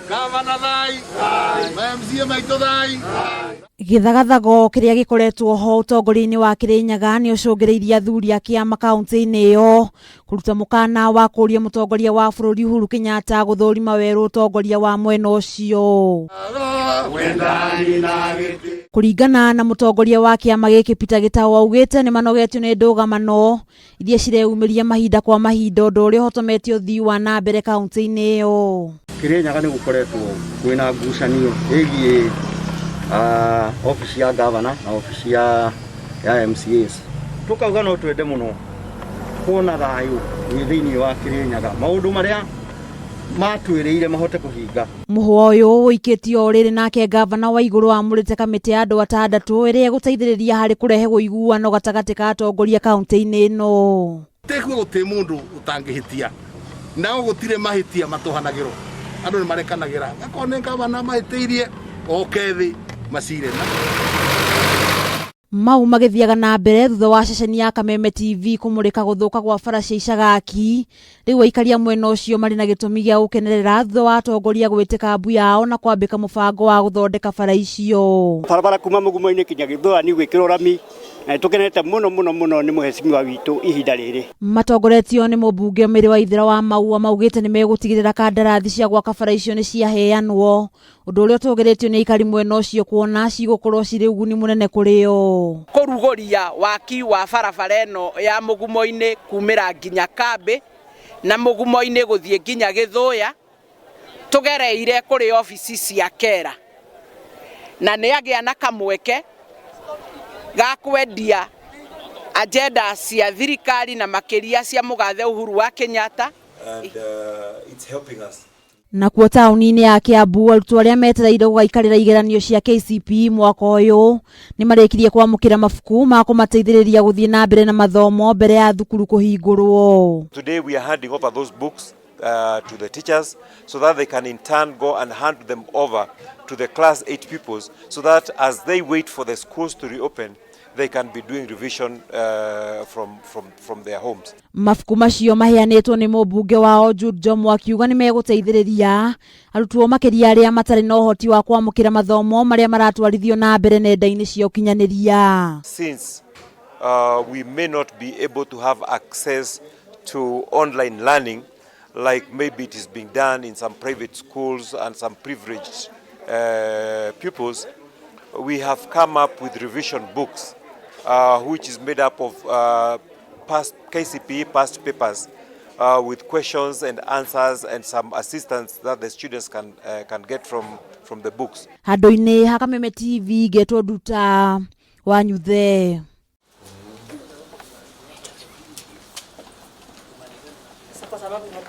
Gavana thai, MCA maitũ thai. Gĩthagathago kĩrĩa gĩkoretwo ho ũtongoria-inĩ wa Kĩrĩnyaga nĩ ũcũngĩrĩirie athuri a kĩama kaunti-inĩ ĩyo kũruta mũkana wa kũũria mũtongoria wa bũrũri Uhuru Kenyatta gũthũrima werũ ũtongoria wa mwena ũcio. Kũringana na mũtongoria wa kĩama gĩkĩ Peter Gitau, augĩte nĩ manogetio nĩ ndũgamano iria cireyumĩria mahinda kwa mahinda, ũndũ ũrĩa ũhotometie ũthii wa na mbere kaunti-inĩ ĩyo. Kĩrĩnyaga nĩ gũkoretwo kwĩna ngucanio ĩgiĩ obici ya gavana na obici ya MCAs. Tukauga no twende mũno kuona thayũ wĩ thĩinĩ wa Kĩrĩnyaga, maũndũ marĩa matwĩrĩire mahote kũhinga. Mũhwa ũyũ ũikĩtio o rĩrĩ nake gavana wa igũrũ amũrĩte kamĩtĩ ya andũ 6 ĩrĩa ĩgũteithĩrĩria harĩ kũrehe ũiguano gatagatĩ ka atongoria kaunti-inĩ ĩno. Tekuo gũtirĩ mũndũ ũtangĩhĩtia, nao gũtirĩ mahĩtia matũhanagĩrwo, andũ nĩ marekanagĩra. Akorwo nĩ gavana mahĩtĩirie, oke thĩ macire. Mau magĩthiaga na mbere thutha wa ceceni ya Kameme TV kũmũrĩka gũthũka gwa bara cia Icagaki. Rĩu aikari a mwena ũcio marĩ na gĩtũmi gĩa gũkenerera thutha wa atongoria gwĩtĩka mbu yao na kwambĩka mũbango wa gũthondeka bara icio. Barabara kuma Mũgumo-inĩ kinya Gĩthũa gwĩkĩrwo rami, na nĩtũkenete mũno mũno mũno nĩ mũhecimiwa witũ ihinda rĩrĩ. Matongoretio nĩ mũmbunge Mary Waithera wa Maua, maugĩte nĩ megũtigĩrĩra kandarathi cia gwaka bara icio nĩ ciaheanwo, ũndũ ũrĩa ũtũgĩrĩtio nĩ aikari mwena ũcio kuona cigũkorwo cirĩ ũguni mũnene kũrĩ o. Kũrugũria waki wa barabara ĩno ya Mũgumo-inĩ kumĩra nginya Kambĩ na Mũgumo-inĩ gũthiĩ nginya Gĩthũya, tũgereire kũrĩ obici cia Kera, na nĩ agĩa na kamweke ga kwendia agenda cia thirikari na makĩria cia mũgathe Uhuru wa Kenyatta. And it's helping us. Nakuo taũni-inĩ ya Kiambu, arutwo arĩa metereire gũgaikarĩra igeranio cia KCPE mwaka ũyũ nĩ marĩkirie kwamũkĩra mabuku ma kũmateithĩrĩria gũthiĩ na mbere na mathomo mbere ya thukuru kũhingũrwo. Today we are handing over those books to the teachers so that they can in turn go and hand them over to the class 8 pupils, so that as they wait for the schools to reopen, they can be doing revision from their homes. Mabuku macio maheanĩtwo nĩ mũmbunge wao Jude Njomo, akiuga nĩ megũteithĩrĩria arutwo makĩria arĩa matarĩ na ũhoti wa kwamũkĩra mathomo marĩa maratwarithio na mbere nenda-inĩ cia ũkinyanĩria. Since we may not be able to have access to online learning like maybe it is being done in some private schools and some privileged pupils, we have come up with revision books, which is made up of past KCPE past papers with questions and answers and some assistance that the students can get from the books. Handũ-inĩ ha Kameme TV, ngetwo Nduta wa Nyuthe.